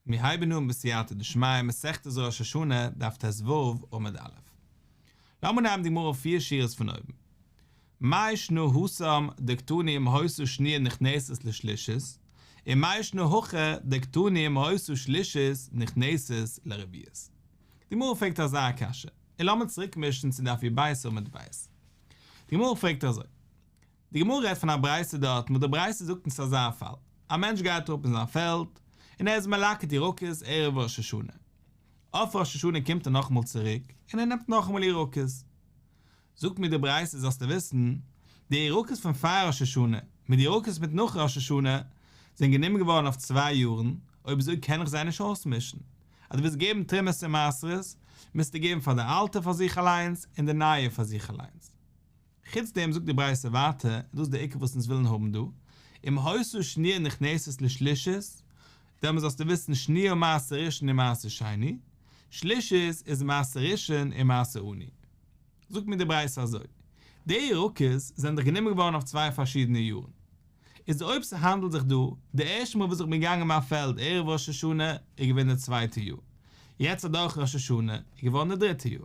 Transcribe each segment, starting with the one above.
מיר הייבן אן בסייעתא דשמיא מסכת ראש השנה דף ט"ו עמוד א'. לאמיר נעמען די גמרא פיר שורות פון אויבן. מאי שנא התם דקתני אם היתה שניה נכנסת לשלישית, און מאי שנא הכא דקתני אם היתה שלישית נכנסת לרביעית. די גמרא פרעגט אזא קשיא, און לאמיר צוריק מישן צו דף י"ב עמוד ב'. די גמרא פרעגט אזוי. די גמרא רעדט פון א ברייתא דארטן וואס די ברייתא זאגט אונז אזא פאל, א מענטש גייט אראפ אין זיין פעלד און ער איז מלקט ירקות ערב ראש השנה, אויף ראש השנה קומט ער נאכאמאל צוריק און ער נעמט נאכאמאל ירקות, זאגט מיר די ברייתא זאלסטו וויסן, די ירקות פון פאר ראש השנה מיט די ירקות מיט נאך ראש השנה זענען גענומען געווארן אויף צוויי יארן, אויב אזוי קען איך זיי נישט אויסמישן, אז דו ווילסט געבן תרומות און מעשרות מוזטו געבן פאר די אלטע פאר זיך אליינס און די נייע פאר זיך אליינס. חוץ דעם זאגט די ברייתא ווייטער, און דאס איז דער עיקר וואס אונז ווילן האבן דא, אם היתה שניה נכנסת לשלישית, דעמאלס זאלסטו וויסן שניה מעשר ראשון ומעשר שני, שלישית איז מעשר ראשון ומעשר עני. זאגט מיר די ברייתא אזוי, די ירקות זענען דאך גענומען געווארן אויף צוויי פארשידענע יארן, איז אויב ס'האנדלט זיך דא, די ערשטע מאל וואס איך בין געגאנגען אין מיין פעלד ערב ראש השנה איז געווען די צווייטע יאר, יעצט אדורך ראש השנה איז געווארן די דריטע יאר,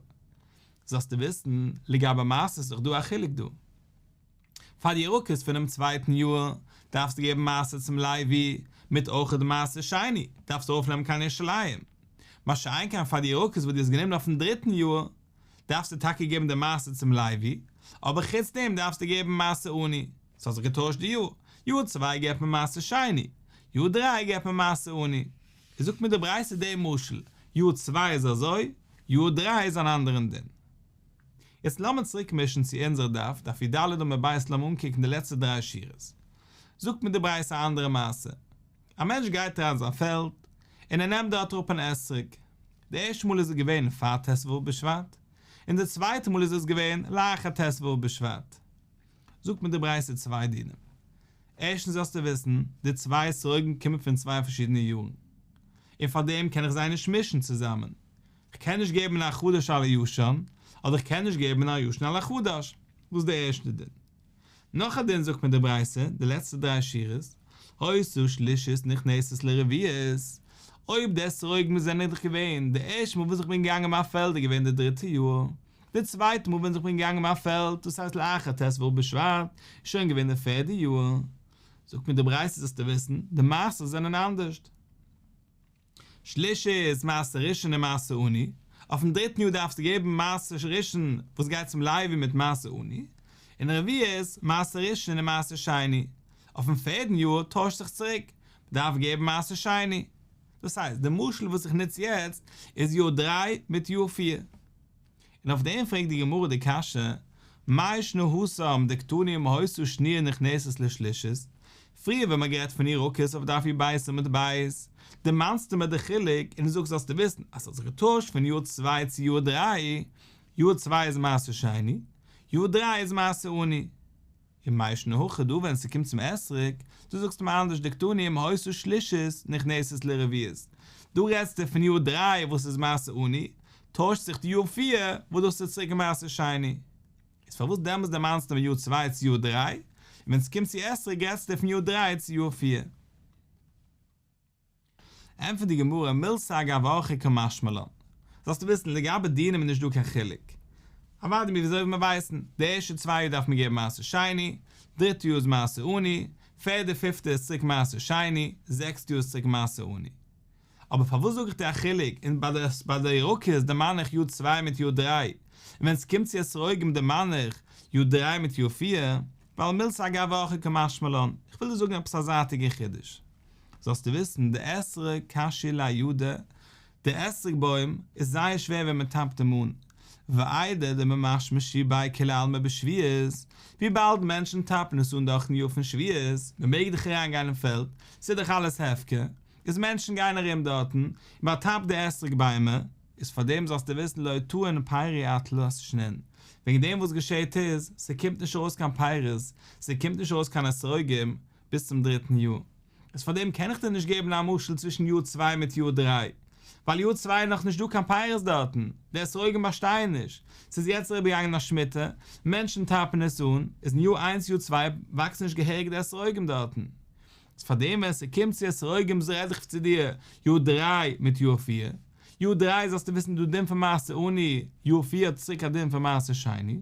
זאלסטו וויסן, לגבי מעשר איז דאך דא א חילוק דא. פאר די ירקות פונעם צווייטן יאר דארפסטו געבן מעשר צום לוי, מיט אויך די מעשר שני דארפסטו ארויפנעמען קיין ירושלים. מה שאין כן פאר די ירקות וואס דו האסט גענומען אויפן דריטן יאר, דארפסטו טאקע געבן די מעשר צום לוי, אבער חוץ דעם דארפסטו געבן מעשר עני. ס'האט זיך געטוישט די יאר, יאר צוויי געבט מען מעשר שני, יאר דריי געבט מען מעשר עני. איז זאגט מיר די ברייתא דעם משל, יאר צוויי איז אזוי, יאר דריי איז אן אנדערן דין. יעצט לאמיר צוריק מישן צו אונזער דף, דף י"ד עמוד ב', לאמיר אנקוקן די לעצטע דריי שורות. זאגט מיר די ברייתא א אנדערע מעשה. א מענטש גייט אריין אין זיין פעלד, און ער נעמט דארט אראפ אן אתרוג. די ערשטע מאל איז עס געווען פאר ט"ו בשבט, און די צווייטע מאל איז עס געווען לאחר ט"ו בשבט. זאגט מיר די ברייתא צוויי דינים. ערשטנס זאלסטו וויסן, די צוויי אתרוגים קומען פון צוויי פארשידענע יארן, און פאר דעם קען איך זיי נישט מישן צוזאמען. כ'קען נישט געבן א חדש על הישן, אדער כ'קען נישט געבן א ישן על החדש. דאס איז דער ערשטער דין. נאך א דין זאגט מיר די ברייתא, די לעצטע דריי שורות, היתה שלישית נכנסת לרביעית, אויב די אתרוגים זענען דאך געווען, די ערשטע מאל וואס איך בין געגאנגען אין מיין פעלד איז געווען די דריטע יאר, די צווייטע מאל ווען איך בין געגאנגען אין מיין פעלד, דאס הייסט לאחר ט"ו בשבט, איז שוין געווען די פערדע יאר. זאגט מיר די ברייתא זאלסטו וויסן, די מעשרות זענען אנדערשט. שלישית מעשר ראשון און מעשר עני, אויפן דריטן יאר דארפסטו געבן מעשר ראשון וואס גייט צום לוי מיט מעשר עני, און רביעית מעשר ראשון און מעשר שני, אויפן פערדן יאר טוישט זיך צוריק, מ'דארף געבן מעשר שני. דאס הייסט, די משל וואס איך נוץ יעצט איז יאר דריי מיט יאר פיר. און אויף דעם פרעגט די גמרא די קשיא, מאי שנא התם דקתני אם היתה שניה נכנסת לשלישית, פריער ווען מ'האט גערעדט פון ירקות אויף דף י"ב עמוד ב', דערמאנסטו מיר די חילוק און דו זאגסט זאלסטו וויסן אז ס'האט זיך געטוישט פון יאר צוויי צו יאר דריי, יאר צוויי איז מעשר שני, יאר דריי איז מעשר עני. און מאי שנא הכא דא ווען ס'קומט צום אתרוג, דא זאגסטו מיר אנדערש דקתני אם היתה שלישית נכנסת לרביעית, דא רעדסטו פון יאר דריי וואס איז מעשר עני, טוישט זיך די יאר פיר וואס דאס איז צוריק מעשר שני. איז פארוואס דעמאלס דערמאנסטו מיר יאר צוויי צו יאר דריי, און ווען ס'קומט צו אתרוג רעדסטו פון יאר דריי צו יאר פיר? ענטפערט די גמרא, מילתא אגב אורחיה קא משמע לן. זאלסטו וויסן, לגבי דינים איז נישט דא קיין חילוק. אוודאי מיר וויאזוי מיר ווייסן, די ערשטע צוויי יאר דארף מען געבן מעשר שני, דריטע יאר איז מעשר עני, פערדע פיפטע איז צוריק מעשר שני, זעקסטע יאר איז צוריק מעשר עני. אבער פארוואס זאג איך דיר א חילוק, און ביי די ביי די ירקות דערמאן איך יאר צוויי מיט יאר דריי, און ווען ס'קומט צו אתרוגים דערמאן איך יאר דריי מיט יאר פיר, ווייל מילתא אגב אורחיה קא משמע לן, איך וויל דיר זאגן עפעס א זייטיגע חידוש. זאלסטו וויסן, דאתרוג קשיא ליה ידא, די אתרוג בוים איז זייער שווער ווען מען טאפט אים אן, ואיידי דממשמשי ביה כולי עלמא בשביעית, וויבאלד מענטשן טאפן עס אן דורכן יאר פון שביעית, מען מעג דאך אריין גיין אין פעלד, ס'איז דאך אלעס הפקר, איז מענטשן גייען ארום דארטן, און מען טאפט די אתרוג ביימער, איז פאר דעם זאלסטו וויסן לא טעין פירי עד תלת שנין, וועגן דעם וואס געשעהט איז, ס'קומט נישט ארויס קיין פירות, ס'קומט נישט ארויס קיין אתרוגים, ביז צום דריטן יאר. איז פאר דעם קען איך דיר נישט געבן א משל צווישן יאר צוויי מיט יאר דריי, ווייל יאר צוויי איז נאך נישט דא קיין פירות דארטן, די אתרוגים באשטייען נישט, ס'איז יעצט אריבערגעגאנגען א שמיטה, מענטשן טאפן עס אן, איז אין יאר איינס יאר צוויי וואקסן נישט געהעריג די אתרוגים דארטן. איז פאר דעם ווען ס'קומט צו אתרוגים רעד איך צו דיר יאר דריי מיט יאר פיר, יאר דריי זאלסטו וויסן דא דין פון מעשר עני, יאר פיר האט צוריק א דין פון מעשר שני.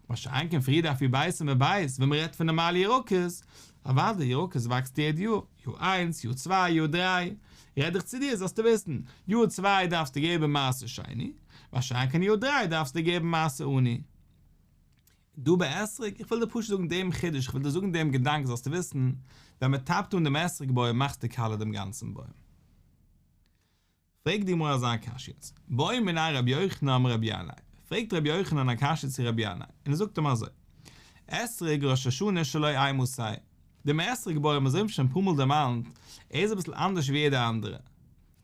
מה שאין כן פריער דף י"ב עמוד ב' ווען מ'רעדט פון נארמאלע ירקות, אוודאי ירקות וואקסט יעדע יאר, יאר איינס, יאר צוויי, יאר דריי, רעד איך צו דיר זאלסטו וויסן, יאר צוויי דארפסטו געבן מעשר שני, מה שאין כן יאר דריי דארפסטו געבן מעשר עני. דא ביי אתרוג, איך וויל דיר פשוט זאגן דעם חידוש, איך וויל דיר זאגן דעם געדאנק זאלסטו וויסן, ווען מ'טאפט אן דעם אתרוג בוים מאכסטו קאלע דעם גאנצן בוים. פרעגט די גמרא אזא קשיא יעצט, בעא מיניה רבי יוחנן מרבי ינאי, פרעגט רבי יוחנן א קשיא צו רבי ינאי, און ער זאגט אים אזוי, אתרוג ראש השנה שלו אימתי, דעם אתרוג בוים אזוי ווי שוין אפאר מאל דערמאנט, ער איז אביסל אנדערש ווי יעדע אנדערע,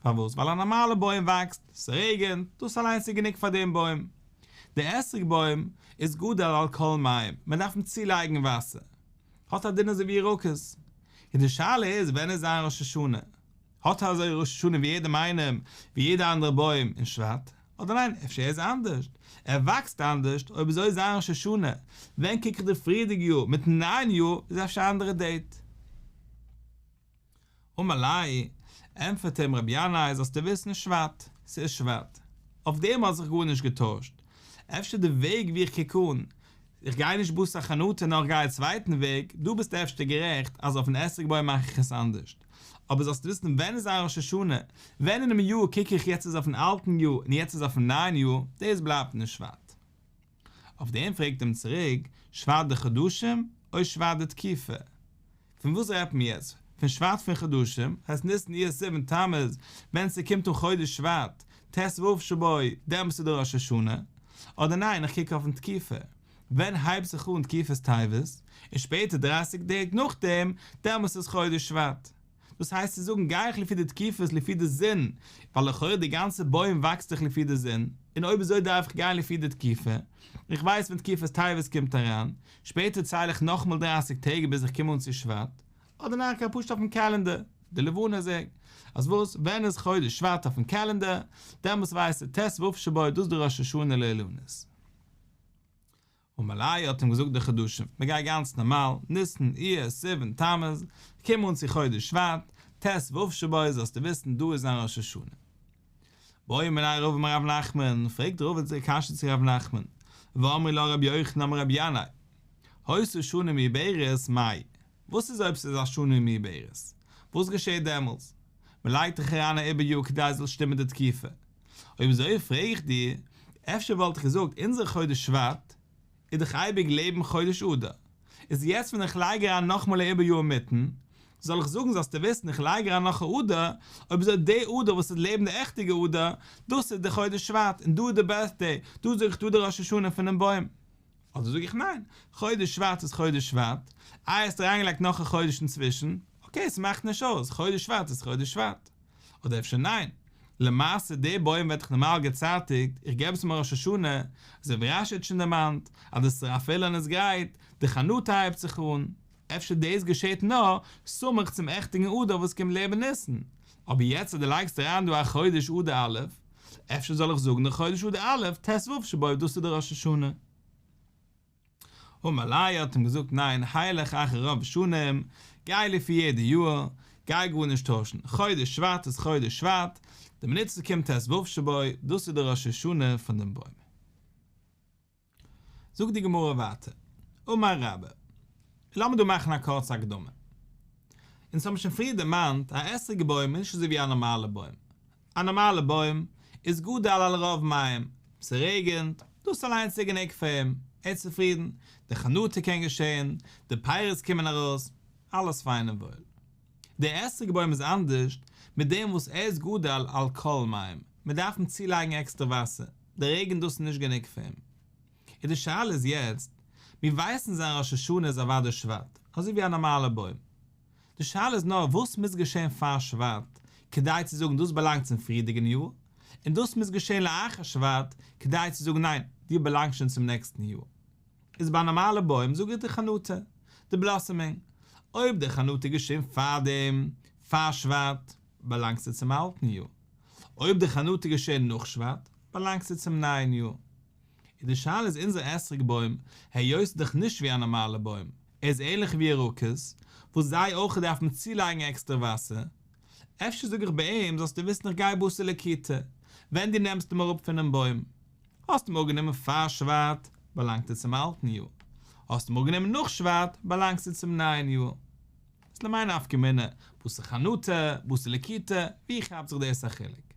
פארוואס? ווייל א נארמאלע בוים וואקסט, ס'רעגענט, דאס אליינס איז גענוג פאר דעם בוים. דער אתרוג בוים איז גדל על כל מים, מען דארף אים צולייגן וואסער, האט א דין אזוי ווי ירקות, און די שאלה איז ווען איז זיין ראש השנה? האט ער אזוי ראש השנה ווי יעדעם איינעם, ווי יעדע אנדערע בוים אין שבט? אדער ניין, אפשר ער איז אנדערשט, ער וואקסט אנדערשט, אויב אזוי איז זיין ראש השנה, ווען קוק איך די פריערדיגע יאר מיטן נייען יאר איז אפשר א אנדערע דעיט. אמר ליה, ענטפערט אים רבי ינאי זאלסטו וויסן שבט, ס'איז שבט, אויף דעם האט זיך גארנישט געטוישט, אפשר די וועג ווי איך קוק אן, איך גיי נישט בתר חנטה נאר איך גיי א צווייטן וועג, דו ביסט אפשר גערעכט אז אויפן אתרוג בוים מאך איך עס אנדערשט, אבער זאלסט וויסן ווען איז זיין ראש השנה, ווען אינעם יאר קוק איך יעצט איז אויפן אלטן יאר און יעצט איז אויפן נייען יאר, דאס בלייבט אין שבט. אויף דעם פרעגט אים צוריק, שבט דחדשים או שבט דתקופה? פון וואס רעדט מען יעצט? פון שבט פון חדשים, הייסט ניסן אייר סיוון תמוז, ווען ס'קומט אן חודש שבט, ט"ו שבו, דעמאלטס איז די ראש השנה, אדער ניין איך קוק אויפן תקופה, ווען הייבט זיך אן תקופת טבת, און שפעטער דרייסיג טעג נאכדעם, דעמאלטס איז חודש שבט. דאס הייסט צו זאגן גיי איך לפי די תקופות לפי די זון, ווייל לכאורה די גאנצע בוים וואקסט דאך לפי די זון, און אויב אזוי דארף איך גיין לפי די תקופה, איך ווייס ווען תקופת טבת קומט אריין, שפעטער צייל איך נאכאמאל דרייסיג טעג ביז איך קום אן צו שבט, אדער ניין איך גיי פשוט אויפן קעלענדער, די לבנה זאגט אז וואס, ווען איז חודש שבט אויפן קעלענדער, דעמאלס ווייסטו ט"ו שבו דאס איז די ראש השנה לאילנות. אמר ליה האט אים געזאגט דחדשים, מען גייט גאנץ נארמאל, ניסן, אייר, סיוון, תמוז, קום אן צו חודש שבט, ט"ו שבו זאלסטו וויסן דא איז זיין ראש השנה. בעא מיניה רבא מרב נחמן, פרעגט רבא די קשיא צו רב נחמן, ואמרי לה רבי יוחנן אמר רבי ינאי, היתה שנה מעוברת מאי, וואס איז אויב ס'איז א שנה מעוברת? וואס געשעט דעמאלטס? מען לייגט דאך אריין א עיבור יאר כדי עס זאל שטימען די תקופה. אויב אזוי פרעג איך דיר, אפשר וואלט איך געזאגט אונזער חודש שבט איז דאך אייביג לעבן חודש אדר, איז יעצט ווען איך לייג אריין נאכמאל א עיבור יאר אינמיטן, זאל איך זאגן זאלסטו וויסן איך לייג אריין נאך א אדר, אויב אזוי די אדר וואס איז לעבן די עכטיגע אדר, דאס איז די חודש שבט, און דא איז די בירטדעי, דא זאג איך דא די ראש השנה פונעם בוים. אדער זאג איך ניין, חודש שבט איז חודש שבט, איי האסט אריינגעלייגט נאך א חודש אינצווישן, אקעי ס'מאכט נישט אויס, חודש שבט איז חודש שבט. אדער אפשר ניין, למעשה די בוים ווערט דאך נארמאל געצייטיגט, איך געב עס אים ראש השנה, אזוי ווי רש"י האט שוין דערמאנט, אז די שרף אילן איז גרייט, די חנטה הייבט זיך אן, אפשר דאס געשעט נאר סמוך צום עכטיגן אדר וואס קומט לעבן ניסן, אבער יעצט אז דו לייגסט אריין דא א חודש אדר א', אפשר זאל איך זאגן די חודש אדר א', ט"ו שבו דאס איז די ראש השנה. אמר ליה האט אים געזאגט ניין הילך אחר רוב שנים, גיי לפי יעדע יאר, גיי גארנישט טוישן, חודש שבט איז חודש שבט, די מינוט ס'קומט ט"ו שבו, דאס איז די ראש השנה פון דעם בוים. זאגט די גמרא ווייטער, אמר רבה, לאמיר דא מאכן א קורצע הקדמה. אונז האבן שוין פריער דערמאנט, א אתרוג בוים איז נישט אזוי ווי א נארמאלע בוים. א נארמאלע בוים איז גדל על רוב מים, ס'רעגענט, דאס אליינס איז גענוג פאר אים, ער איז צופרידן, די חנטה קען געשען, די פירות קומען ארויס, אלעס פיין און וואויל. דער אתרוג בוים איז אנדערשט, מיט דעם וואס ער איז גדל על כל מים, מען דארף אים צולייגן עקסטער וואסער, די רעגן דאס איז נישט גענוג פאר אים. און די שאלה איז יעצט, מיר ווייסן זיין ראש השנה איז אוודאי שבט, אזוי ווי א נארמאלע בוים. די שאלה איז נאר וואס מוז געשען פאר שבט כדי צו זאגן דאס באלאנגט צום פריערדיגן יאר, און דאס מוז געשען לאחר שבט כדי צו זאגן ניין, דו באלאנגסט שוין צום נעקסטן יאר. איז ביי א נארמאלע בוים זאג איך די חנטה, די בלאסעמינג. אויב די חנטה איז געשען פארדעם, פאר שבט, באלאנגסטו צום אלטן יאר. אויב די חנטה איז געשען נאך שבט, באלאנגסטו צום נייען יאר. און די שאלה איז אונזער אתרוג בוים, היות ס'איז דאך נישט ווי א נארמאלע בוים, ער איז ענליך ווי ירקות, וואס זיי אויך דארף מען צולייגן עקסטער וואסער, אפשר זאג איך ביי אים זאלסטו וויסן איך גיי בתר לקיטה, ווען דו נעמסט אים אראפ פונעם בוים, האסט אים אראפגענומען פאר שבט, באלאנגט ער צום אלטן יאר, האסט אים אראפגענומען נאך שבט, באלאנגט ער צום נייען יאר. איז למאי נפקא מינה, בתר חנטה, בתר לקיטה, ווי כאפט זיך דאס א חילוק?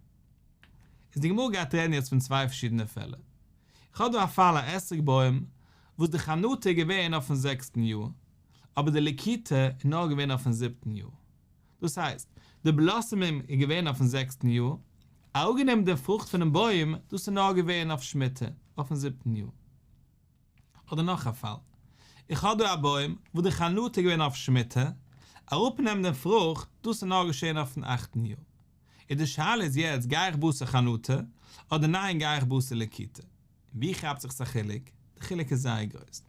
איז די גמרא גייט רעדן יעצט פון צוויי פארשידענע פעלער. איך האב דא א פאל א אתרוג בוים וואס די חנטה איז געווען אויפן זעקסטן יאר, אבער די לקיטה איז נאר געווען אויפן זיבטן יאר. דאס הייסט, די בלאסעמינג איז געווען אויפן זעקסטן יאר, אראפגענומען דעם פרוכט פונעם בוים, דאס איז נאר געווען אויף שמיטה, אויפן זיבטן יאר. אדער נאך א פאל, איך האב דא א בוים וואס די חנטה איז געווען אויף שמיטה, אראפנעמען דעם פרוכט, דאס איז נאר געשען אויפן אכטן יאר. און די שאלה איז יעצט, גיי איך בתר חנטה, אדער ניין גיי איך בתר לקיטה? ווי כאפט זיך עס א חילוק? די חילוק איז זייער גרויס.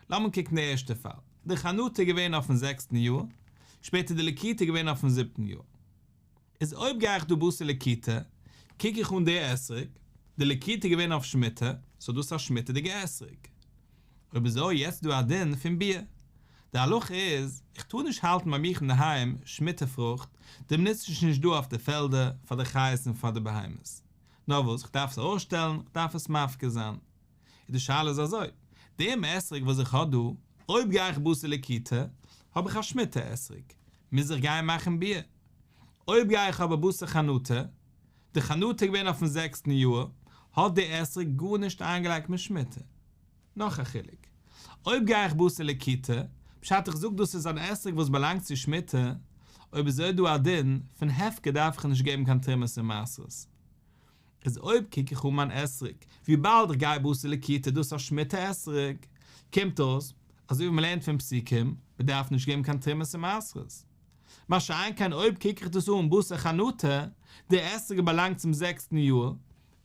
לאמיר קוקן די ערשטע פאל. די חנטה איז געווען אויפן זעקסטן יאר, שפעטער די לקיטה איז געווען אויפן זיבטן יאר. איז אויב גיי איך דא בתר לקיטה, קוק איך אן די אתרוג, די לקיטה איז געווען אויף שמיטה, סאו דאס איז א שמיטה'דיגע אתרוג. אויב אזוי יעצט איז דא א דין פון ביעור. די הלכה איז, איך טאר נישט האלטן ביי מיך אינדערהיים שמיטה פרוכט, די מ'נוצט עס נישט דא אויף די פעלדער, פאר די חיות און פאר די בהמות. נאר וואס, איך דארף עס ארויסשטעלן, איך דארף עס מפקיר זיין. איז די שאלה איז אזוי, דעם אתרוג וואס איך האב דא, אויב גיי איך בתר לקיטה, האב איך א שמיטה אתרוג, מוז איך גיין מאכן ביעור. אויב גיי איך אבער בתר חנטה, די חנטה איז געווען אויפן זעקסטן יאר, האט דער אתרוג גארנישט איינגעלייגט מיט שמיטה. נאך א חילוק, אויב גיי איך בתר לקיטה, פשט איך זאג דאס איז אן אתרוג וואס באלאנגט צו שמיטה, אויב אזוי איז דא א דין פון הפקר דארף איך נישט געבן קיין תרומות און מעשרות. איז אויב קוק איך אן מיין אתרוג, וויבאלד איך גיי בתר לקיטה דאס איז א שמיטה אתרוג, קומט אויס, אזוי ווי מ'לערנט פון פסוקים, מ'דארף נישט געבן קיין תרומות און מעשרות. מה שאין כן אויב קוק איך דאס אן בתר חנטה, דער אתרוג באלאנגט צום זעקסטן יאר,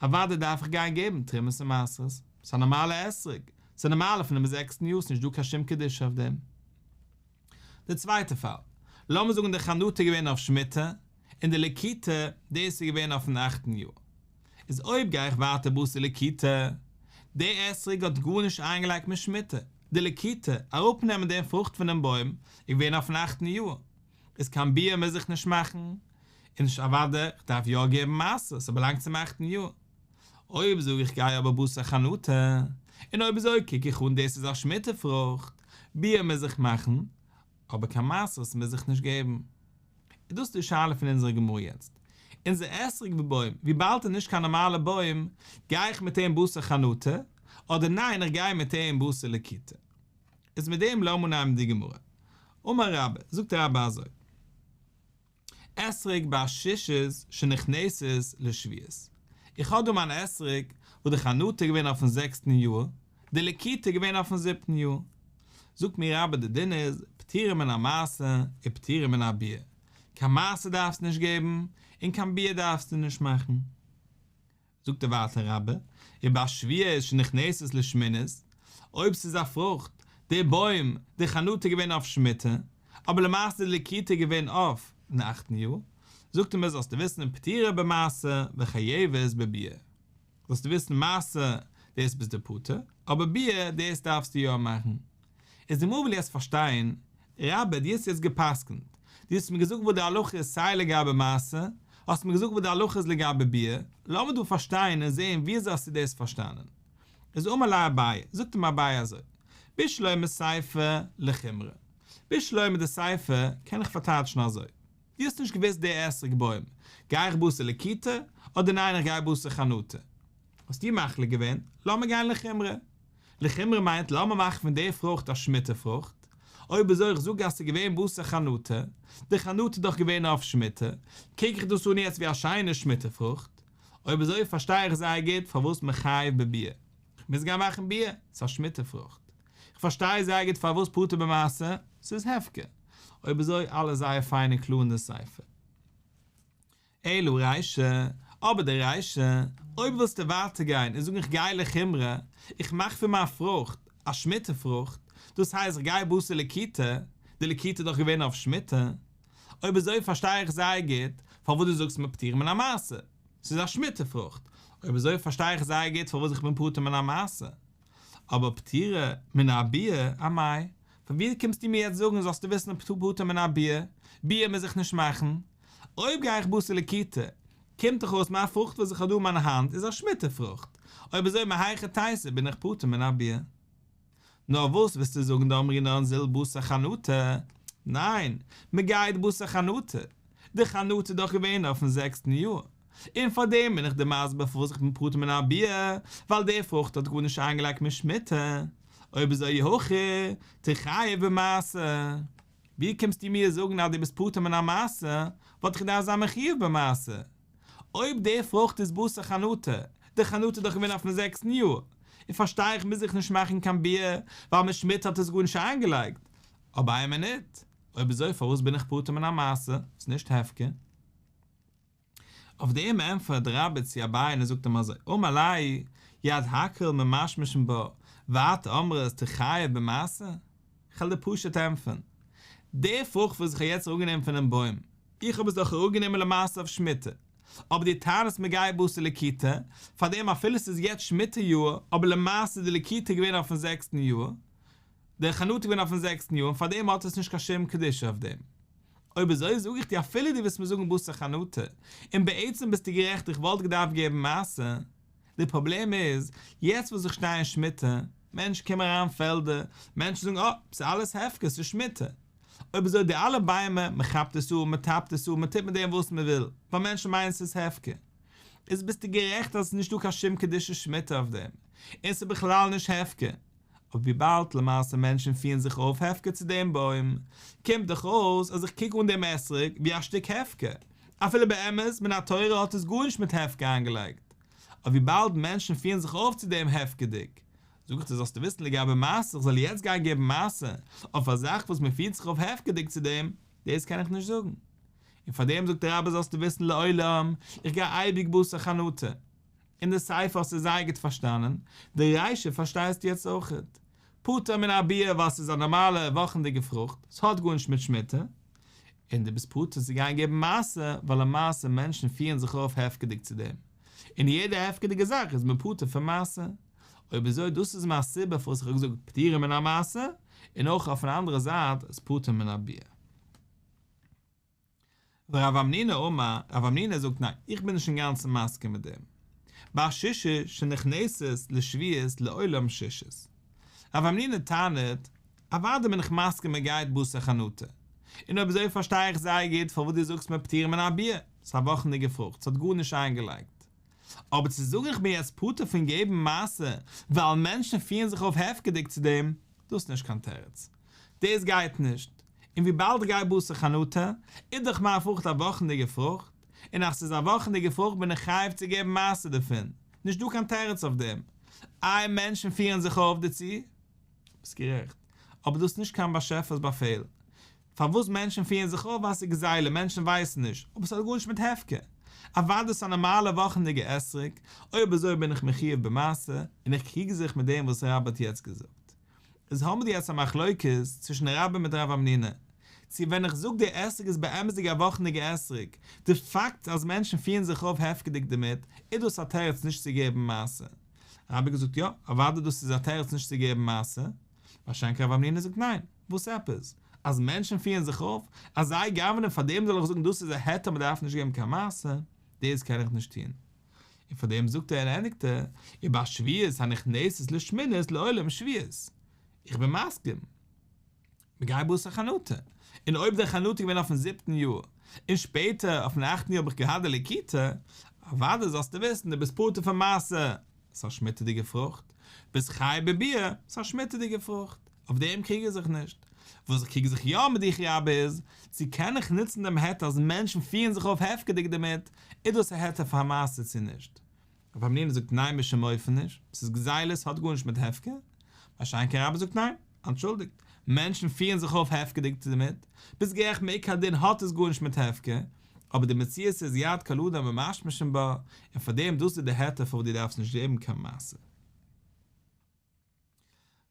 אוודאי דארף איך גיין געבן תרומות און מעשרות, ס'איז א נארמאלע אתרוג, ס'איז נארמאלע פונעם זעקסטן יאר, ס'נישט דא קיין שום קדושה אויף דעם. די צווייטע פאל, לאמיר זאגן די חנטה איז געווען אויף שמיטה, און די לקיטה, דאס איז געווען אויפן אכטן יאר. איז אויב גיי איך ווייטער בתר לקיטה, דער אתרוג האט גארנישט איינגעלייגט מיט שמיטה, די לקיטה, אראפנעמען דעם פרוכט פונעם בוים, איז געווען אויפן אכטן יאר, איז קיין ביעור מוז איך נישט מאכן, און אוודאי, איך דארף יא געבן מעשר, ס'באלאנגט צום אכטן יאר. אויב זאג איך גיי אבער בתר חנטה, און אויב אזוי קוק איך אן דאס איז א שמיטה פרוכט, ביעור מוז איך מאכן, אבער קיין מעשרות מוז איך נישט געבן. איז דאס די שאלה פון אונזערע גמרא יעצט. אונזער אתרוג בוים, וויבאלד איז נישט קיין נארמאלע בוים, גיי איך מיט אים בתר חנטה, אדער ניין איך גיי מיט אים בתר לקיטה. איז מיט דעם לאמיר נעמען די גמרא. אמר רבה, זאגט רבה אזוי. אתרוג בת שישית שנכנסת לשביעית. איך האב דא מיין אתרוג וואס די חנטה איז געווען אויפן זעקסטן יאר, די לקיטה איז געווען אויפן זיבטן יאר. זאגט מיר רבה די דין איז פטורה מן המעשר ופטורה מן הביעור, קיין מעשר דארפסטו נישט געבן און קיין ביעור דארפסטו נישט מאכן. זאגט ער ווייטער רבה, ובת שביעית שנכנסת לשמינית, אויב ס'איז א פרוכט, די בוים, די חנטה איז געווען אויף שמיטה, אבער למעשה די לקיטה איז געווען אויף דעם אכטן יאר, זאגט ער מיר זאלסטו וויסן פטורה במעשר וחייבת בביעור, זאלסטו וויסן מעשר דאס ביסטו פטור, אבער ביעור דאס דארפסטו יא מאכן. איז די גמרא וויל יעצט פארשטיין, רבה דו האסט יעצט גע'פסק'נט, דו האסט מיר געזאגט וואס די הלכה איז סיי לגבי מעשר, האסט מיר געזאגט וואס די הלכה איז לגבי ביעור, לאמיר דא פארשטיין און זעהן וויאזוי האסטו דאס פארשטאנען. איז אמר ליה אביי, זאגט אים אביי אזוי, בשלמא סיפא לחומרא, בשלמא די סיפא קען איך פארטייטשן אזוי, דו האסט נישט געוואוסט די אתרוג בוים, גיי איך בתר לקיטה, אדער ניין איך גיי בתר חנטה? האסטו מחליט געווען, לאמיר גיין לחומרא. לחומרא מיינט לאמיר מאכן פון די פרוכט א שמיטה פרוכט, אויב אזוי איך זאג אז ס'איז געווען בתר חנטה, די חנטה איז דאך געווען אויף שמיטה, קוק איך דאס אן יעצט ווי א שיינע שמיטה פרוכט, אויב אזוי פארשטיי איך זייער גוט פארוואס מחייב בביעור, כ'מוז גיין מאכן ביעור, ס'איז א שמיטה פרוכט. כ'פארשטיי זייער גוט פארוואס פטור במעשר, ס'איז הפקר. אויב אזוי אלעס זייער פיין און קלאר אין די סיפא. אלא רישא, אבער די רישא, אויב ווילסטו ווייטער גיין און זאגן איך גיי לחומרא, איך מאך פון מיין פרוכט א שמיטה פרוכט, דאס הייסט איך גיי בתר לקיטה, די לקיטה איז דאך געווען אויף שמיטה, אויב אזוי פארשטיי איך זייער גוט פארוואס דו זאגסט מיר פטורה מן המעשר, ס'איז א שמיטה פרוכט, אויב אזוי פארשטיי איך זייער גוט פארוואס איך בין פטור מן המעשר, אבער פטורה מן הביעור אמאי? פון ווי קומסטו מיר יעצט זאגן זאלסטו וויסן פטור מן הביעור, ביעור מוז איך נישט מאכן? אויב גיי איך בתר לקיטה, קומט דאך אויס מיין פרוכט וואס איך האב דא אין מיין האנט איז א שמיטה פרוכט, אויב אזוי מהיכי תיתי בין איך פטור מן הביעור. נאר וואס וועסטו זאגן דאמרינן זיל בתר חנטה? ניין, מען גייט בתר חנטה, די חנטה איז דאך געווען אויפן זעקסטן יאר, און פאר דעם בין איך דיר מסביר פארוואס איך בין פטור מן הביעור, ווייל די פרוכט האט גארנישט איינגעלייגט מיט שמיטה, אויב אזוי אי הכי תיחייב במעשר. ווי קומסטו מיר זאגן אז דו ביסט פטור מן המעשר, וואלט איך געדארפט זיין מחויב במעשר. אויב די פרוכט איז בתר חנטה, די חנטה איז דאך געווען אויפן זעקסטן יאר, און פארשטיי איך מוז איך נישט מאכן קיין ביעור, ווייל מיט שמיטה האט עס גארנישט איינגעלייגט. אבער איין מינוט, אויב אזוי פארוואס בין איך פטור מן המעשר? ס'איז נישט הפקר. אויף דעם ענטפערט רבה צו אביי און ער זאגט אים אזוי, אמר ליה, יד הכל ממשמשין בה, ואת אמרת תיחייב במעשר? כ'על דיר פשוט ענטפערן, די פרוכט וואס איך האב יעצט אראפגענומען פונעם בוים, איך האב עס דאך אראפגענומען למעשה אויף שמיטה, אבער דו טענה'סט מ'גייט בתר לקיטה, פארדעם אפילו ס'איז יעצט שמיטה יאר, אבער למעשה איז די לקיטה געווען אויפן זעקסטן יאר, די חנטה איז געווען אויפן זעקסטן יאר און פארדעם האט עס נישט קיין שום קדושה אויף דעם. אויב אזוי זאג איך דיר אפילו דו וועסט מיר זאגן בתר חנטה, און בעצם ביסטו גערעכט איך וואלט געדארפט געבן מעשר, די פראבלעם איז, יעצט וואס איך שטיי אין שמיטה, מענטשן קומען אריין אין פעלדער, מענטשן זאגן אה, ס'איז אלעס הפקר, ס'איז שמיטה. אויב אזוי די אלע ביימער, מען כאפט עס אן, מען טאפט עס אן, מען טוט מיט דעם וואס מען וויל, ווייל מענטשן מיינען ס'איז הפקר. איז ביסטו גערעכט אז ס'איז נישטא קיין שום קדושת שמיטה אויף דעם, און ס'איז בכלל נישט הפקר. אבער וויבאלד למעשה מענטשן פירן זיך אויף הפקר צו דעם בוים, קומט דאך אויס אז איך קוק אן דעם אתרוג ווי א שטיק הפקר, אפילו באמת מן התורה האט עס גארנישט מיט הפקר איינגעלייגט, אבער וויבאלד מענטשן פירן זיך אויף צו דעם הפקר'דיג, זאג איך דיר זאלסטו וויסן לגבי מעשר, איך זאל יעצט גיין געבן מעשר אויף א זאך וואס מען פירט זיך אויף הפקר'דיג צו דעם, דאס קען איך נישט זאגן. און פאר דעם זאגט רבה זאלסטו וויסן לעולם, איך גיי אייביג בתר חנטה. אין די סיפא האסטו זייער גוט פארשטאנען, די רישא פארשטייסטו יעצט אויכעט. פטור מן הביעור ווייל ס'איז א נארמאלע וואכענדיגע פרוכט, ס'האט גארנישט מיט שמיטה, און דו ביסט פטור צו גיין געבן מעשר, ווייל למעשה מענטשן פירן זיך אויף הפקר'דיג צו דעם, און יעדע הפקר'דיגע זאך איז מען פטור פון מעשר. אויב אזוי דאס איז מיין סיבה פארוואס איך האב געזאגט פטורה מן המעשר, און אויך אויפן אנדערע זייט איז פטור מן הביעור. ורב המנונא אמר, רב המנונא זאגט ניין, איך בין נישט אינגאנצן מסכים מיט דעם. בת שישית שנכנסת לשביעית לעולם שישית. רב המנונא טענה'ט, אוודאי בין איך מסכים מען גייט בתר חנטה. און אויב אזוי פארשטיי איך זייער גוט פארוואס דו זאגסט מיר פטורה מן הביעור, ס'איז א וואכענדיגע פרוכט, ס'האט גארנישט איינגעלייגט. אבער צו זאגן איך בין יעצט פטור פון געבן מעשר ווייל מענטשן פירן זיך אויף הפקר'דיג צו דעם, דאס איז נישט קיין תירוץ. דאס גייט נישט. און וויבאלד איך גיי בתר חנטה, איז דאך מיין פרוכט א וואכנדיגע פרוכט, און אז ס'איז א וואכנדיגע פרוכט בין איך חייב צו געבן מעשר דערפון. נישט דא קיין תירוץ אויף דעם. איי מענטשן פירן זיך אויף דערצו? ביסט גערעכט. אבער דאס איז נישט קיין באשעפער'ס באפעל. פארוואס מענטשן פירן זיך אויף ווייל ס'איז גזילה, מענטשן ווייסן נישט, אבער ס'האט גארנישט מיט הפקר. אוודאי ס'איז א נארמאלע וואכענדיגע אתרוג, אויב אזוי בין איך מחויב במעשר, און איך קריג זיך מיט דעם וואס רבה האט יעצט געזאגט. איז האבן מיר יעצט א מחלוקת צווישן רבה מיט רב המנונא, צו ווען איך זאג די אתרוג איז באמת'דיג א וואכענדיגע אתרוג, די פאקט אז מענטשן פירן זיך אויף הפקר'דיג דערמיט, איז דאס א תירוץ נישט צו געבן מעשר? רבה האט געזאגט יא, אוודאי דאס איז א תירוץ נישט צו געבן מעשר, מה שאין כן רב המנונא זאגט ניין, וואס עפעס? אז מענטשן פירן זיך אויף אז זיי גנב'נען פאר דעם זאל איך זאגן דאס איז א היתר מען דארף נישט געבן קיין מעשר, דאס קען איך נישט טון. און פאר דעם זאגט ער און ענדיגט ער, ובת שביעית הנכנסת לשמינית לעולם שביעית. איך בין מסכים. מ'גייט בתר חנטה. און אויב דער חנטה איז געווען אויפן זיבטן יאר, און שפעטער אויפן אכטן יאר האב איך געהאט די לקיטה, אוודאי זאלסטו וויסן דו ביסט פטור פון מעשר, ס'איז א שמיטה'דיגע פרוכט, ביסט חייב בביעור, ס'איז א שמיטה'דיגע פרוכט, אויף דעם קריג איך זיך נישט. וואס איך קריג זיך יא מיט דיך רבה איז, צו קען איך נוצן דעם היתר אז מענטשן פירן זיך אויף הפקר'דיג דערמיט, איז דאס א היתר פאר מעשר צו נישט? רב המנונא זאגט ניין בשום אופן נישט, ס'איז גזילה ס'האט גארנישט מיט הפקר, מה שאין כן רבה זאגט ניין, אנטשולדיגט, מענטשן פירן זיך אויף הפקר'דיג דערמיט, ביסט גערעכט מעיקר הדין האט עס גארנישט מיט הפקר, אבער די מציאות איז יד כל אדם ממשמשין בה, און פארדעם דאס איז די היתר פארוואס דו דארפסט נישט געבן קיין מעשר.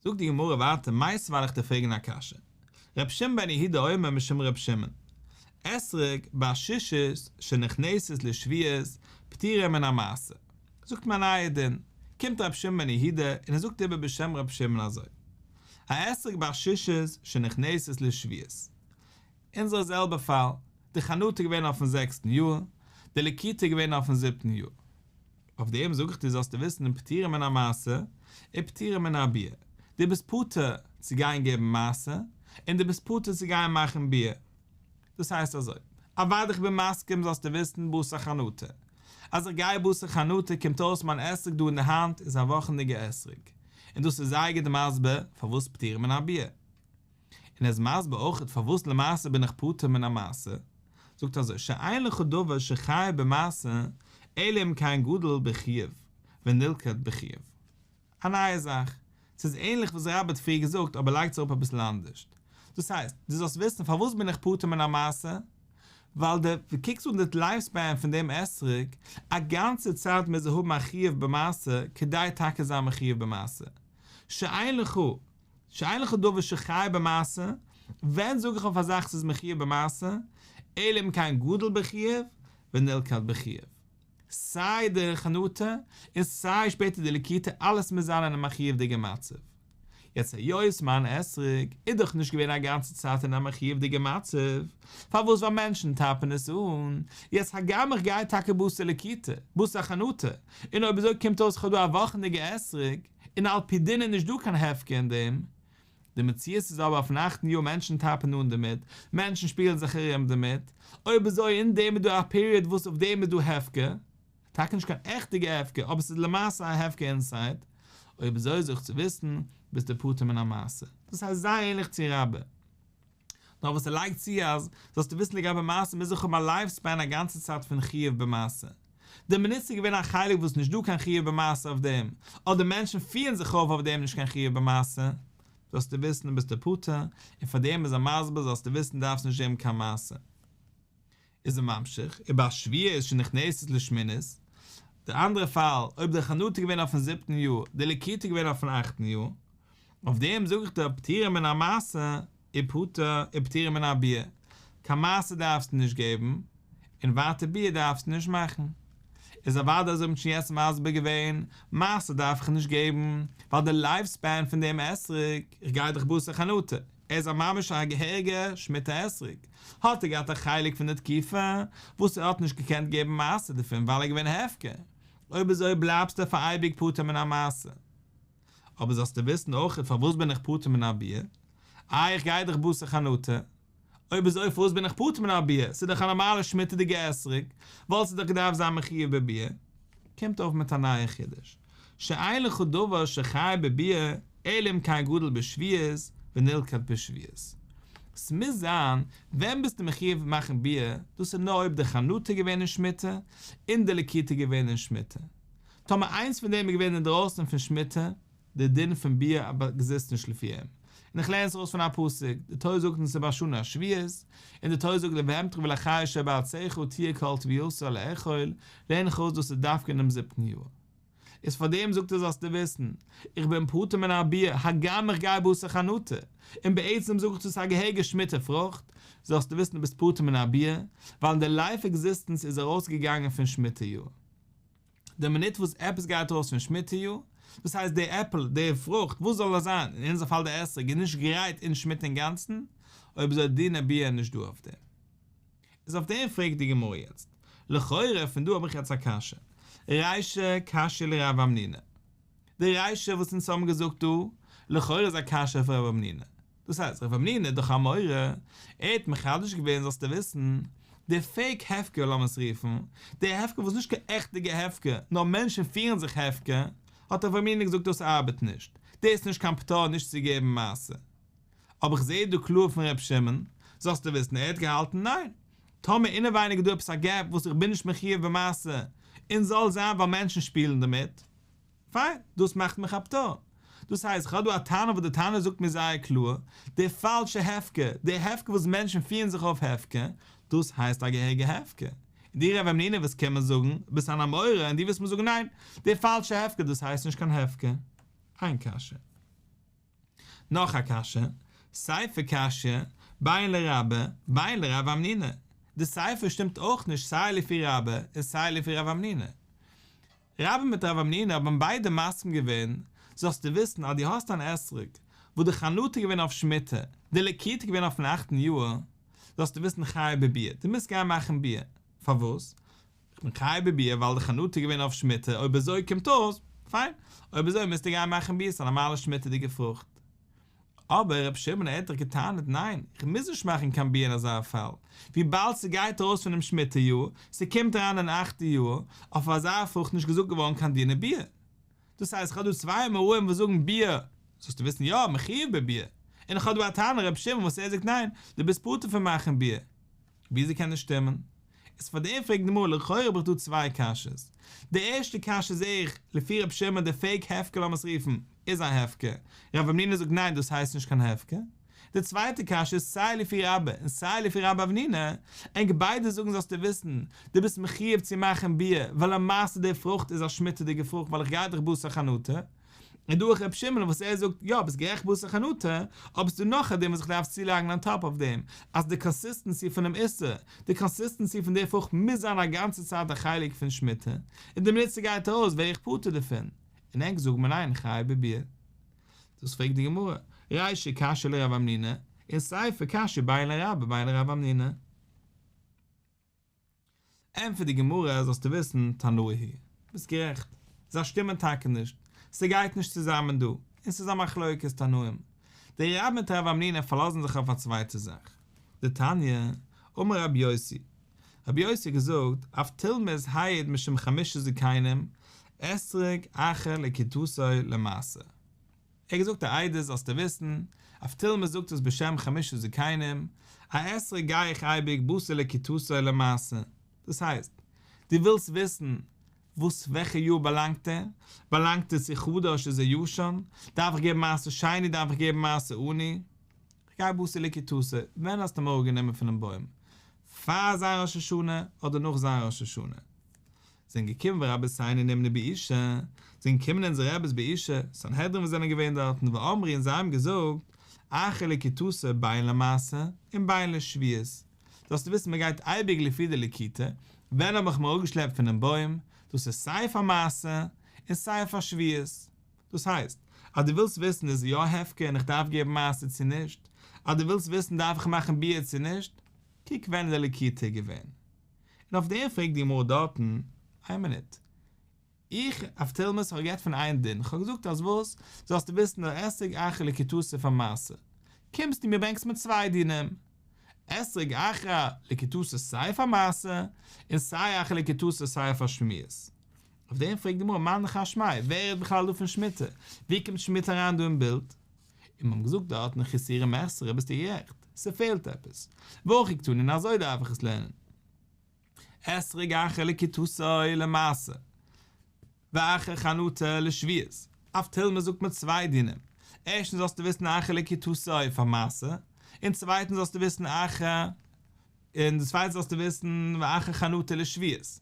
זאגט די גמרא ווייטער מיתיבי וועל איך דיר פרעגן א קשיא, ר' שמעון בן יהודה אומר משום ר' שמעון, אתרוג בת שישית שנכנסת לשביעית פטורה מן המעשר, זאגט מען א נייע דין, קומט ר' שמעון בן יהודה און ער זאגט איבער בשם ר' שמעון אזוי. האתרוג בת שישית שנכנסת לשביעית. אונזער זעלבע פאל, די חנטה איז געווען אויפן זעקסטן יאר, די לקיטה איז געווען אויפן זיבטן יאר. אויף דעם זאג איך דיר זאלסטו וויסן פטורה מן המעשר ופטורה מן הביעור, דו ביסט פטור צו גיין געבן מעשר, און דו ביסט פטור צו גיין מאכן ביעור. דאס הייסט אזוי, אוודאי איך בין מסכים זאלסטו וויסן בתר חנטה, אז איך גיי בתר חנטה קומט אויס מיין אתרוג דא אין די האנט איז א וואכענדיגע אתרוג, און דאס איז זייער גוט מסביר פארוואס פטורה מן הביעור. און ער איז מסביר אויכעט פארוואס למעשה בין איך פטור מן המעשר, זאגט אזוי שאין לך דבר שחייב במעשר אלא אם כן גדל בחיוב ונלקט בחיוב. א נייע זאך. ס'איז ענליך וואס רבה האט פריער געזאגט אבער לייגט עס אראפ אביסל אנדערשט. דאס הייסט, דו זאלסט וויסן פארוואס בין איך פטור מן המעשר, ווייל דו קוקסט אן די לייף ספען פון דעם אתרוג, א גאנצע צייט מוז ער האבן א חיוב במעשר כדי טאקע זיין מחויב במעשר. שאין לך שאין לך דבר שחייב במעשר, ווען זאג איך אויף א זאך ס'איז מחויב במעשר, אלא אם כן גדל בחיוב ונלקט בחיוב. סיי די חנטה און סיי שפעטער די לקיטה אלעס מוז זיין אין א מחיוב'דיגע מצב. יעצט היות מיין אתרוג איז דאך נישט געווען א גאנצע צייט אין א מחיוב'דיגע מצב, פארוואס ווייל מענטשן טאפן עס אן, יעצט הגם איך גיי טאקע בתר לקיטה, בתר חנטה, און אויב אזוי קומט אויס כ'האב דא א וואכענדיגע אתרוג, און על פי דין איז נישט דא קיין הפקר אין דעם. די מציאות איז אבער אויפן אכטן יאר מענטשן טאפן אן דערמיט, מענטשן שפילן זיך ארום דערמיט, אויב אזוי אין דעם איז דא א פיריעד וואס אויף דעם איז דא הפקר, טאקע נישט קיין עכטיגע הפקר אבער ס'איז למעשה א הפקר אינסייד, אויב אזוי זאלסטו וויסן ביסטו פטור מן המעשר. דאס הייסט זייער ענליך צו רבה. נאר וואס ער לייגט צו אז, זאלסטו וויסן לגבי מעשר מוז איך האבן א לייף ספען א גאנצע צייט פון חיוב במעשר. די מינוט ס'איז געווען א חלק וואס נישט דא קיין חיוב במעשר אויף דעם, אדער מענטשן פירן זיך אויף אויף דעם נישט קיין חיוב במעשר, זאלסטו וויסן ביסטו פטור, און פאר דעם איז ער מסביר זאלסטו וויסן דארפסט נישט געבן קיין מעשר. איז ער ממשיך, ובת שביעית שנכנסת לשמינית, די אנדערע פאל, אויב די חנטה איז געווען אויפן זיבטן יאר, די לקיטה איז געווען אויפן אכטן יאר, אויף דעם זאג איך דיר פטורה מן המעשר, ופטור, ופטורה מן הביעור, קיין מעשר דארפסטו נישט געבן, און ווייטער ביעור דארפסטו נישט מאכן. איז אוודאי אזוי מ'האט שוין יעצט מסביר געווען, מעשר דארף איך נישט געבן, ווייל די לייף ספען פון דעם אתרוג, איך גיי דאך בתר חנטה, ער איז א ממש א געהעריגע שמיטה אתרוג, האט ער געהאט א חלק פון די תקופה וואס ער האט נישט געקענט געבן מעשר דערפון ווייל ער איז געווען הפקר, אויב אזוי בלייבסטו פאר אייביג פטור מן המעשר. אבער זאלסטו וויסן אויכעט פארוואס בין איך פטור מן הביעור? איי איך גיי דאך בתר חנטה, אויב אזוי פארוואס בין איך פטור מן הביעור? ס'איז דאך א נארמאלע שמיטה'דיגע אתרוג, וואלסטו דאך געדארפט זיין מחויב בביעור. קומט אויף מיט א נייע חידוש, שאין לך דבר שחייב בביעור אלא אם כן גדל בשביעית ונלקט בשביעית. ס'מוז זיין, ווען ביסטו מחויב מאכן ביעור, דאס איז נאר אויב די חנטה איז געווען אין שמיטה, און די לקיטה איז געווען אין שמיטה. טאמער איינס פון דעם איז געווען אינדרויסן פון שמיטה, די דין פון ביעור עקזיסט נישט לפי אים. און איך לערן עס ארויס פון א פסוק, די תורה זאגט אונז ובשנה השביעית, און די תורה זאגט לבהמתך ולחיה אשר בארצך תהיה כל תבואתה לאכול, לערן איך ארויס דאס איז דווקא אינעם זיבטן יאר. איז פאר דעם זאגט ער זאלסטו וויסן, איך בין פטור מן הביעור הגם איך גיי בתר חנטה, און בעצם זאג איך דאס איז א געהעריגע שמיטה פרוכט, זאלסטו וויסן דו ביסט פטור מן הביעור, ווייל אין די לייף עקזיסטענס איז ארויסגעגאנגען פון שמיטה יאר. די מינוט וואס עפעס גייט ארויס פון שמיטה יאר, דאס הייסט די עפל, די פרוכט, וואס זאל עס זיין, אין אונזער פאל די אתרוג, איז נישט גרייט אין שמיטה אינגאנצן, אויב אזוי דיני ביעור נישט דא אויף דעם. איז אויף דעם פרעגט די גמרא יעצט, לכאורה פון דא האב איך יעצט א קשיא, רישא קשיא לרב המנונא, די רישא וואס אונז האבן געזאגט דא, לכאורה איז א קשיא אויף רב המנונא, דאס הייסט רב המנונא איז דאך א אמורא, ער האט מחדש געווען זאלסטו וויסן, די פעיק הפקר לאמיר עס רופן, די הפקר וואס איז נישט קיין עכטיגע הפקר, נאר מענטשן פירן זיך הפקר, האט רב המנונא געזאגט דאס ארבעט נישט, דאס איז נישט קיין פטור נישט צו געבן מעשר. אבער איך זעה דא קלאר פון ר' שמעון, זאלסטו וויסן ער האט געהאלטן ניין, טאמער אינעווייניג איז דא עפעס א געפ וואס איך בין נישט מחויב במעשר, און זאל זיין ווייל מענטשן שפילן דערמיט, פיין, דאס מאכט מיך א פטור. דאס הייסט, איך האב דא א תנא וואס די תנא זאגט מיר זייער קלאר, די פאלשע הפקר, די הפקר וואס מענטשן פירן זיך אויף הפקר, דאס הייסט א געהעריגע הפקר. און דו רב המנונא וועסט קומען זאגן, ביסט אן אמורא און דו וועסט מיר זאגן ניין, די פאלשע הפקר דאס הייסט נישט קיין הפקר. איין קשיא. נאך א קשיא, סיפא קשיא, בין לרבה, בין לרב המנונא. די סיפא שטימט אויך נישט סיי לפי רבה און סיי לפי רב המנונא. רבה מיט רב המנונא האבן ביידע מסכים געווען, זאלסטו וויסן אז דו האסט אן אתרוג. וואס די חנטה איז געווען אויף שמיטה, די לקיטה איז געווען אויפן אכטן יאר, זאלסטו וויסן חייב בביעור, דו מוזט גיין מאכן ביעור. פארוואס? איך בין חייב בביעור ווייל די חנטה איז געווען אויף שמיטה, אויב אזוי קומט אויס, פיין, אויב אזוי מוזטו גיין מאכן ביעור, ס'איז א נארמאלע שמיטה'דיגע פרוכט. אבער רבי שמעון ער האט דאך געטענה'ט ניין, איך מוז נישט מאכן קיין ביעור אין אזא פאל, וויבאלד ס'גייט ארויס פונעם שמיטה יאר, ס'קומט אריין אין אכטע יאר, אויף אזא פרוכט נישט געזאגט געווארן קיין דיני ביעור. דאס הייסט איך האב דא צוויי אמוראים וואס זאגן ביעור, זאלסטו וויסן יא, מחויב בביעור, און איך האב דא א תנא רבי שמעון וואס ער זאגט ניין, דו ביסט פטור פון מאכן ביעור. וויאזוי קען דאס שטימען? איז פאר דעם פרעגט די גמרא לכאורה האב איך דא צוויי קשיות. די ערשטע קשיא זעה איך, לפי רבי שמעון די פעיק הפקר לאמיר עס רופן, איז א הפקר. רב המנונא זאגט ניין דאס הייסט נישט קיין הפקר. די צווייטע קשיא איז סיי לפי רבה און סיי לפי רבה בר המנונא, ענק ביידע זאגן זאלסטו וויסן, דו ביסט מחויב צו מאכן ביעור, ווייל למעשה די פרוכט איז א שמיטה'דיגע פרוכט ווייל איך גיי דאך בתר חנטה. און דא אויך ר' שמעון וואס ער זאגט יא ביסט גערעכט בתר חנטה, אבער ס'דא נאך א דין וואס איך דארף צולייגן אן טאפ אויף דעם, אז די קאנסיסטענסי פונעם איסור, די קאנסיסטענסי פון די פרוכט מוז זיין א גאנצע צייט א חלק פון שמיטה, און די מינוט ס'גייט ארויס ווער איך פטור דערפון, און ענק זאגן מיר ניין חייב בביעור. דאס פרעגט די גמרא, רישא קשיא לרב המנונא, און סיפא קשיא בין לרבה בין לרב המנונא. ענטפערט די גמרא, זאלסטו וויסן, תנאי היא ביסט גערעכט, זיי שטימען טאקע נישט, ס'גייט נישט צוזאמען דא, און ס'איז א מחלוקת תנאים. די רבה מיט רב המנונא פארלאזן זיך אויף א צווייטע זאך. דתניא, אמר רבי יוסי, רבי יוסי האט געזאגט, אבטולמוס העיד משום חמשה זקנים, אתרוג אחר לקיטתו למעשר. ער האט געזאגט א עדות זאלסטו וויסן, אבטולמוס זאגט עס בשם חמשה זקנים, א אתרוג גיי איך אייביג בתר לקיטתו למעשר, דאס הייסט, דו ווילסט וויסן וואס וועלכע יאר באלאנגט ער, באלאנגט ער צו חדש איז ער ישן, דארף איך געבן מעשר שני דארף איך געבן מעשר עני, איך גיי בתר לקיטתו, ווען האסטו אים אראפגענומען פונעם בוים, פאר ז' ראש השנה אדער נאך ז' ראש השנה? זענען געקומען ורבותינו נימני באושא, זענען געקומען אונזערע רעבעס באושא, סנהדרין וואס זענען געווען דארטן ואמרו און זיי האבן געזאגט, אחר לקיטתו בין למעשר און בין לשביעית, זאלסטו וויסן מען גייט אייביג לפי די לקיטה, ווען האב איך אים אראפגעשלעפט פונעם בוים, דאס איז סיי פאר מעשר און סיי פאר שביעית, דאס הייסט, אז דו ווילסט וויסן איז יא הפקר און איך דארף געבן מעשר צו נישט, אז דו ווילסט וויסן דארף איך מאכן ביעור צו נישט, קוק ווען איז די לקיטה געווען. און אויף דעם פרעגט די גמרא דארטן, איין מינוט, איך אבטולמוס האב גערעדט פון איין דין, כ'האב געזאגט אז וואס, זאלסטו וויסן דער אתרוג אחר לקיטתו פאר מעשר, קומסטו מיר ברענגסט מיר צוויי דינים, אתרוג אחר לקיטתו סיי פאר מעשר, און סיי אחר לקיטתו סיי פאר שביעית. אויף דעם פרעגט די גמרא מאן דכר שמיה, ווער רעדט בכלל דא פון שמיטה, ווי קומט שמיטה אריין דא אין בילד? און מ'האט געזאגט דארטן חסורי מחסרא ביסטו גערעכט, ס'פעלט עפעס, והכי קתני און אזוי דארף איך עס לערנען. אתרוג אחר לקיטתו למעשר, ואחר חנטה לשביעית, אבטולמוס זאגט מיר צוויי דינים, ערשטנס זאלסטו וויסן אחר לקיטתו פאר מעשר, און צווייטנס זאלסטו וויסן אחר, און די צווייטע זאלסטו וויסן ואחר חנטה לשביעית.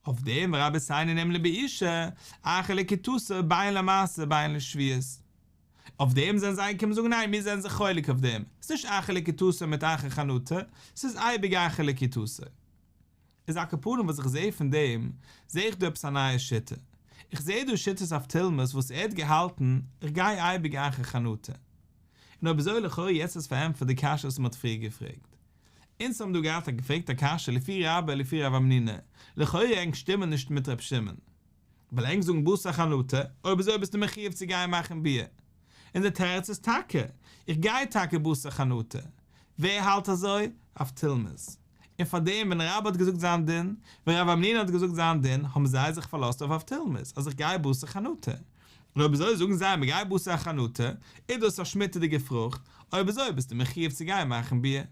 אויף דעם ורבותינו נימני באושא, אחר לקיטתו בין למעשר בין לשביעית. אויף דעם זענען זיי געקומען זאגן ניין מיר זענען זיך חולק אויף דעם, ס'איז נישט אחר לקיטתו מיט אחר חנטה, ס'איז אייביג אחר לקיטתו. איז על כל פנים וואס איך זעה פון דעם, זעה איך דא עפעס א נייע שיטה. איך זעה דא שיטת אבטולמוס וואס ער האט געהאלטן, איך גיי אייביג אחר חנטה. און אויב אזוי לכאורה יעצט איז פארענטפערט די קשיא וואס מ'האט פריער געפרעגט. אונז האבן דא געהאט א געפרעגט א קשיא לפי רבה לפי רב המנונא, לכאורה ענק שטימען נישט מיט ר' שמעון, ווייל ענק זאגן בתר חנטה, אויב אזוי ביסטו מחיוב צו גיין מאכן ביעור. און די תירוץ איז טאקע, איך גיי טאקע בתר חנטה. ווער האלט אזוי? אבטולמוס. און פארדעם ווען רבה האט געזאגט זיין דין, ווען רב המנונא האט געזאגט זיין דין, האבן זיי זיך פארלאזט אויף אבטולמוס, אז איך גיי בתר חנטה. און אויב אזוי זאגן זיי מ'גייט בתר חנטה, איז דאס א שמיטה'דיגע פרוכט, אויב אזוי ביסטו מחיוב צו גיין מאכן ביעור.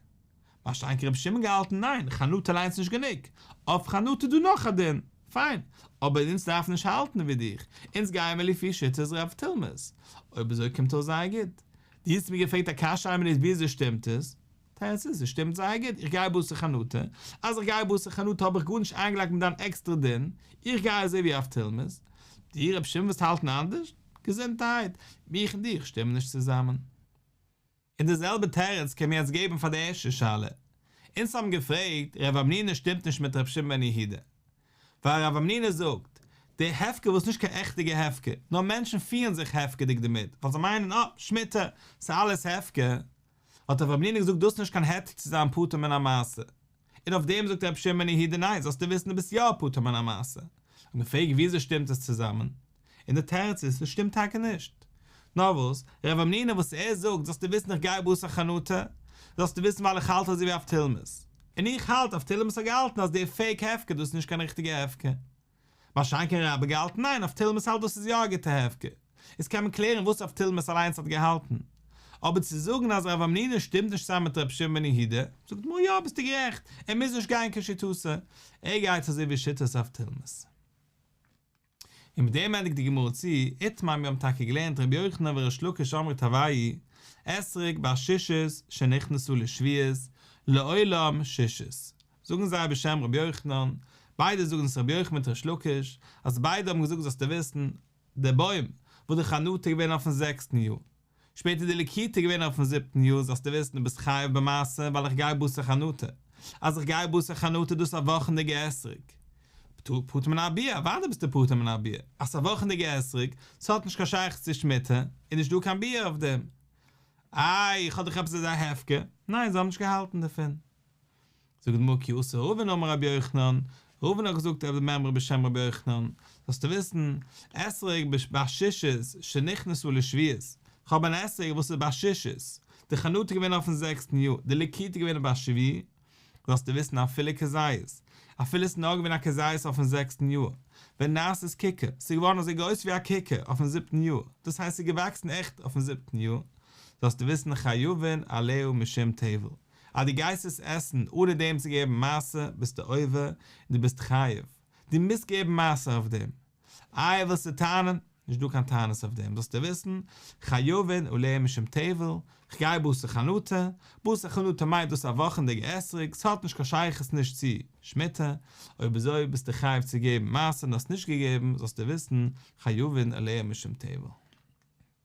מה שאין כן רבי שמעון געהאלטן ניין, חנטה אליינס נישט גענוג, אויף חנטה איז דא נאך א דין, פיין, אבער אונז דארפן נישט האלטן ווי דיך, אונז גייען מיר לפי שיטת ר' אבטולמוס, אויב אזוי קומט אויס זייער גוט. דו האסט מיר געפרעגט א קשיא איין מינוט וויאזוי שטימט עס? תירוץ איז, עס שטימט זייער גוט, איך גיי בתר חנטה, אז איך גיי בתר חנטה האב איך גארנישט איינגעלייגט מיט דיין עקסטערע דין, איך גיי אזוי ווי אבטולמוס, דו רבי שמעון וועסט האלטן אנדערש? געזונטהייט, מיך און דיך שטימען נישט צוזאמען. און די זעלבע תירוץ קען מען יעצט געבן פאר די ערשטע שאלה. אונז האבן געפרעגט, רב המנונא שטימט נישט מיט ר' שמעון בן יהודה. ווייל רב המנונא זאגט, די הפקר וואס איז נישט קיין עכטיגע הפקר, נאר מענטשן פירן זיך הפקר'דיג דערמיט, ווייל זיי מיינען אה, שמיטה, ס'איז אלעס הפקר, האט רב המנונא געזאגט דאס איז נישט קיין היתר צו זיין פטור מן המעשר. און אויף דעם זאגט רבי שמעון בן יהודה ניין, זאלסטו וויסן דו ביסט יא פטור מן המעשר. האט מען געפרעגט וויאזוי שטימט עס צוזאמען? און די תירוץ איז, עס שטימט טאקע נישט. נאר וואס, רב המנונא וואס ער זאגט זאלסטו וויסן איך גיי בתר חנטה, זאלסטו וויסן ווייל איך האלט אזוי ווי אבטולמוס. און איך האלט, אבטולמוס האט געהאלטן אז די פעיק הפקר דאס איז נישט קיין ריכטיגע הפקר. מה שאין כן רבה געהאלטן ניין אבטולמוס האלט דאס איז יא א גוטע הפקר. איז קען מען קלערן וואס אבטולמוס אליינס האט געהאלטן. אבער צו זאגן אז רב המנונא שטימט נישט צוזאם מיט רבי שמעון בן יהודה, זאגט די גמרא יא ביסטו גערעכט, ער מוז נישט גיין כשיטתו, ער גייט אזוי ווי שיטת אבטולמוס. און מיט דעם ענדיגט די גמרא צו, איתמר מיר האבן טאקע געלערנט רבי יוחנן וריש לקיש אמרי תרוייהו אתרוג בת שישית שנכנסה לשביעית לעולם שישית, זאגן זיי בשם רבי יוחנן, ביידע זאגן עס רבי יוחנן מיט ריש לקיש, אז ביידע האבן געזאגט זאלסטו וויסן, דער בוים וואס די חנטה איז געווען אויפן זעקסטן יאר, שפעטער די לקיטה איז געווען אויפן זיבטן יאר, זאלסטו וויסן דו ביסט חייב במעשר ווייל איך גיי בתר חנטה, אז איך גיי בתר חנטה דאס איז א וואכענדיגע אתרוג, פטור מן הביעור, אוודאי ביסטו פטור מן הביעור, אז ס'איז א וואכענדיגע אתרוג, ס'האט נישט קיין שייכות צו שמיטה, איז נישט דא קיין ביעור אויף דעם. איי, איך האב דאך עפעס אזא הפקר? ניין, זיי האבן נישט געהאלטן דערפון. זאגט די גמרא כי אתא רבין אמר רבי יוחנן, רבין האט געזאגט א מימרא בשם רבי יוחנן, זאלסטו וויסן, אתרוג בת שישית שנכנסה לשביעית, כ'האב אן אתרוג וואס איז בת שישית, די חנטה איז געווען אויפן זעקסטן יאר, די לקיטה איז געווען בת שביעי, זאלסטו וויסן אפילו כזית, אפילו עס איז נאר געווען א כזית אויפן זעקסטן יאר, ונעשית ככר, ס'איז געווארן אזוי גרויס ווי א ככר אויפן זיבטן יאר, דאס הייסט ס'איז געוואקסן עכט אויפן זיבטן יאר, זאלסטו וויסן חייבין עליה משום טבל. אז דו גייסט עס עסן אנע דעם צו געבן מעשר ביסטו עובר און דו ביסט חייב, דו מוזט געבן מעשר אויף דעם. איי ווילסטו טענה'ן? נישט דא קיין טענות אויף דעם, זאלסטו וויסן, חייבין עליה משום טבל, כ'גיי בתר חנטה, בתר חנטה מיינט דאס א וואכענדיגע אתרוג, ס'האט נישט קיין שייכות נישט צו שמיטה, אויב אזוי ביסטו חייב צו געבן מעשר און האסט נישט געגעבן, זאלסטו וויסן, חייבין עליה משום טבל.